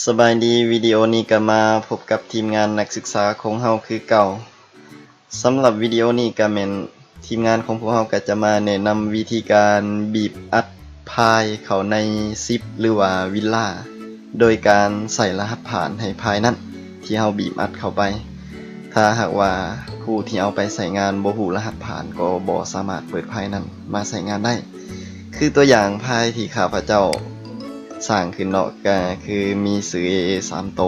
ສະບາຍດີ, ວິດີໂອນີ້ກໍມາພົບກັບທີມງານນັກສຶກສາຂອງເຮົາຄືເກົ່າ. ສຳລັບວິດີໂອນີ້ກໍແມ່ນທີມງານຂອງພວກເຮົາກໍຈະມາແນະນຳວິທີການບີບອັດພາຍເຂົ້າໃນຊິບ ຫຼືວ່າວິນລາ ໂດຍການໃສ່ລະຫັດຜ່ານໃຫ້ພາຍນັ້ນທີ່ເຮົາບີບອັດເຂົ້າໄປ. ຖ້າຫາກວ່າຜູ້ທີ່ເອົາໄປໃຊ້ງານບໍ່ຮູ້ລະຫັດຜ່ານ ກໍບໍ່ສາມາດເປີດພາຍນັ້ນມາໃຊ້ງານໄດ້. ຄືຕົວຢ່າງພາຍທີ່ຂ້າພະເຈົ້າສ້າງຂຶ້ນເນາະ ກໍຄືມີຊື່ ເອ ເອ ສາມໂຕ.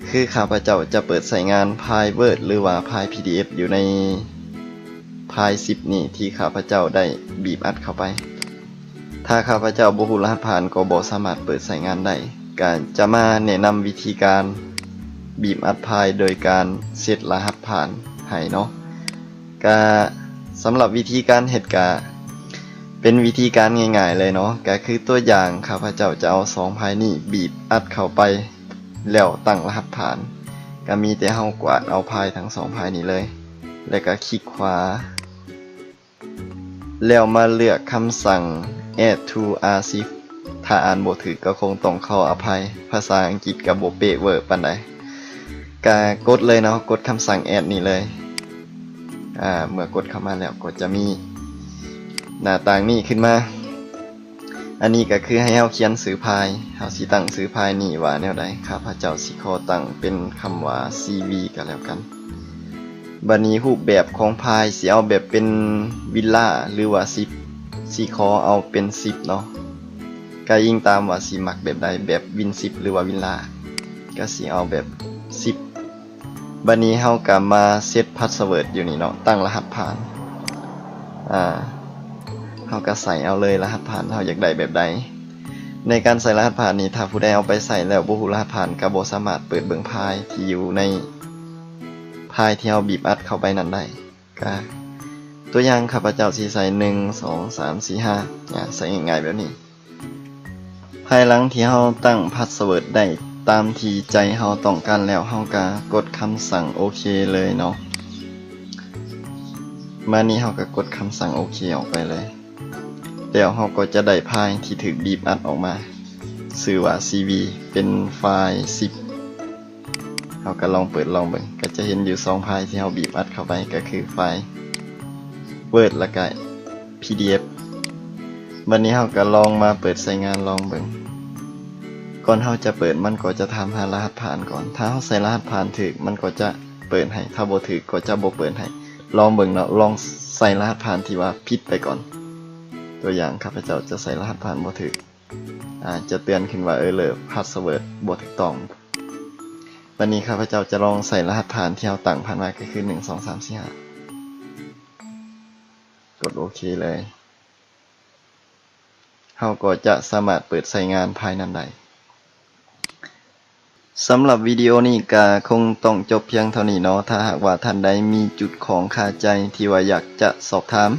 ຄືຂ້າພະເຈົ້າຈະເປີດໃຊ້ງານພາຍ Word ຫຼືວ່າພາຍ PDF ຢູ່ໃນພາຍຊິບນີ້ທີ່ຂ້າພະເຈົ້າໄດ້ບີບອັດເຂົ້າໄປ. ຖ້າຂ້າພະເຈົ້າບໍ່ຮູ້ລະຫັດຜ່ານກໍບໍ່ສາມາດເປີດໃຊ້ງານໄດ້. ກະຈະມາແນະນຳວິທີການບີບອັດພາຍໂດຍການເຊັດລະຫັດຜ່ານໃຫ້ເນາະ. ກະສຳລັບວິທີການເຮັດກະເປັນວິທີການງ່າຍໆເລີຍເນາະ. ກະຄືຕົວຢ່າງ ຂ້າພະເຈົ້າຈະເອົາສອງພາຍນີ້ບີບອັດເຂົ້າໄປ ແລ້ວຕັ້ງລະຫັດຜ່ານ. ກະມີແຕ່ເຮົາກວາດເອົາພາຍທັງສອງພາຍນີ້ເລີຍ ແລ້ວກະຄລິກຂວາ ແລ້ວມາເລືອກຄຳສັ່ງ add to archive. ຖ້າອ່ານບໍ່ຖືກກໍຄົງຕ້ອງຂໍອະໄພ, ພາສາອັງກິດກໍບໍ່ເປະເວີປານໃດ. ກະກົດເລີຍເນາະ, ກົດຄຳສັ່ງ add ນີ້ເລີຍ. ອາ ເມື່ອກົດເຂົ້າມາແລ້ວກໍຈະມີໜ້າຕ່າງນີ້ຂຶ້ນມາ. ອັນນີ້ກໍຄືໃຫ້ເຮົາຂຽນຊື່ພາຍ, ເຮົາຊິຕັ້ງຊື່ພາຍນີ້ວ່າແນວໃດ? ຂ້າພະເຈົ້າຊິຂໍຕັ້ງເປັນຄຳວ່າ ຊີວີ ກໍແລ້ວກັນ. ບັດນີ້ຮູບແບບຂອງພາຍຊິເອົາແບບເປັນວິນລາ ຫຼືວ່າຊິບ ຊິຂໍເອົາເປັນຊິບເນາະ. ກະອີງຕາມວ່າຊິມັກແບບໃດ, ແບບວິນຊິບ ຫຼືວ່າວິນລາ, ກະຊິເອົາແບບຊິບ. ບັດນີ້ເຮົາກະມາເຊັດພາສເວີດຢູ່ນີ້ເນາະ, ຕັ້ງລະຫັດຜ່ານ. ອາ ເຮົາກະໃສ່ເອົາເລີຍລະຫັດຜ່ານເຮົາຢາກໄດ້ແບບໃດ. ໃນການໃສ່ລະຫັດຜ່ານນີ້ ຖ້າຜູ້ໃດເອົາໄປໃຊ້ແລ້ວບໍ່ຮູ້ລະຫັດຜ່ານ ກະບໍ່ສາມາດເປີດເບິ່ງພາຍທີ່ຢູ່ໃນ ພາຍທີ່ເຮົາບີບອັດເຂົ້າໄປນັ້ນໄດ້. ກະຕົວຢ່າງ ຂ້າພະເຈົ້າຊິໃສ່ ໜຶ່ງ ສອງ ສາມ ສີ່ ຫ້າ ອາ ໃສ່ງ່າຍໆແບບນີ້. ພາຍຫຼັງທີ່ເຮົາຕັ້ງພາສເວີດໄດ້ຕາມທີ່ໃຈເຮົາຕ້ອງການແລ້ວ, ເຮົາກະກົດຄຳສັ່ງໂອເຄເລີຍເນາະ. ມານີ້ເຮົາກະກົດຄຳສັ່ງໂອເຄອອກໄປເລີຍ. ແລ້ວເຮົາກໍຈະໄດ້ພາຍທີ່ຖືກບີບອັດອອກມາ, ຊື່ວ່າ ຊີວີ ເປັນຟາຍຊິບ. ເຮົາກໍລອງເປີດລອງເບິ່ງ, ກໍຈະເຫັນຢູ່ສອງຟາຍທີ່ເຮົາບີບອັດເຂົ້າໄປ, ກໍຄືຟາຍ Word ແລ້ວກໍ PDF. ບັດນີ້ເຮົາກໍລອງມາເປີດໃຊ້ງານລອງເບິ່ງ. ກ່ອນເຮົາຈະເປີດ ມັນກໍຈະຖາມຫາລະຫັດຜ່ານກ່ອນ. ຖ້າເຮົາໃສ່ລະຫັດຜ່ານຖືກ ມັນກໍຈະເປີດໃຫ້, ຖ້າບໍ່ຖືກກໍຈະບໍ່ເປີດໃຫ້. ລອງເບິ່ງເນາະ, ລອງໃສ່ລະຫັດຜ່ານທີ່ວ່າຜິດໄປກ່ອນ. ຕົວຢ່າງ ຂ້າພະເຈົ້າຈະໃສ່ລະຫັດຜ່ານບໍ່ຖືກ. ອາ ຈະເຕືອນຂຶ້ນວ່າ Error Password ບໍ່ຖືກຕ້ອງ. ບັດນີ້ຂ້າພະເຈົ້າຈະລອງໃສ່ລະຫັດຜ່ານທີ່ເຮົາຕັ້ງຜ່ານມາ ກໍຄື ໜຶ່ງ ສອງ ສາມ ສີ່ ຫ້າ ກົດໂອເຄເລີຍ. ເຮົາກໍຈະສາມາດເປີດໃຊ້ງານພາຍນັ້ນໄດ້. ສຳລັບວິດີໂອນີ້ກະຄົງຕ້ອງຈົບພຽງເທົ່ານີ້ເນາະ. ຖ້າຫາກວ່າທ່ານໃດມີຈຸດຂ້ອງຄາໃຈທີ່ວ່າຢາກຈະສອບຖາມ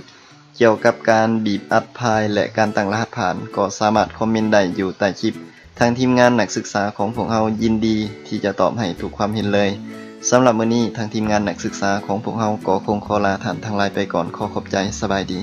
ກ່ຽວກັບການບີບອັດພາຍ ແລະ ການຕັ້ງລະຫັດຜ່ານ ກໍສາມາດຄອມເມັນໄດ້ຢູ່ໃຕ້ຄລິບ. ທາງທີມງານນັກສຶກສາຂອງພວກເຮົາຍິນດີທີ່ຈະຕອບໃຫ້ທຸກຄວາມເຫັນເລີຍ. ສຳລັບມື້ນີ້ ທາງທີມງານນັກສຶກສາຂອງພວກເຮົາກໍຄົງຂໍລາທ່ານທັງຫຼາຍໄປກ່ອນ. ຂໍຂອບໃຈ. ສະບາຍດີ.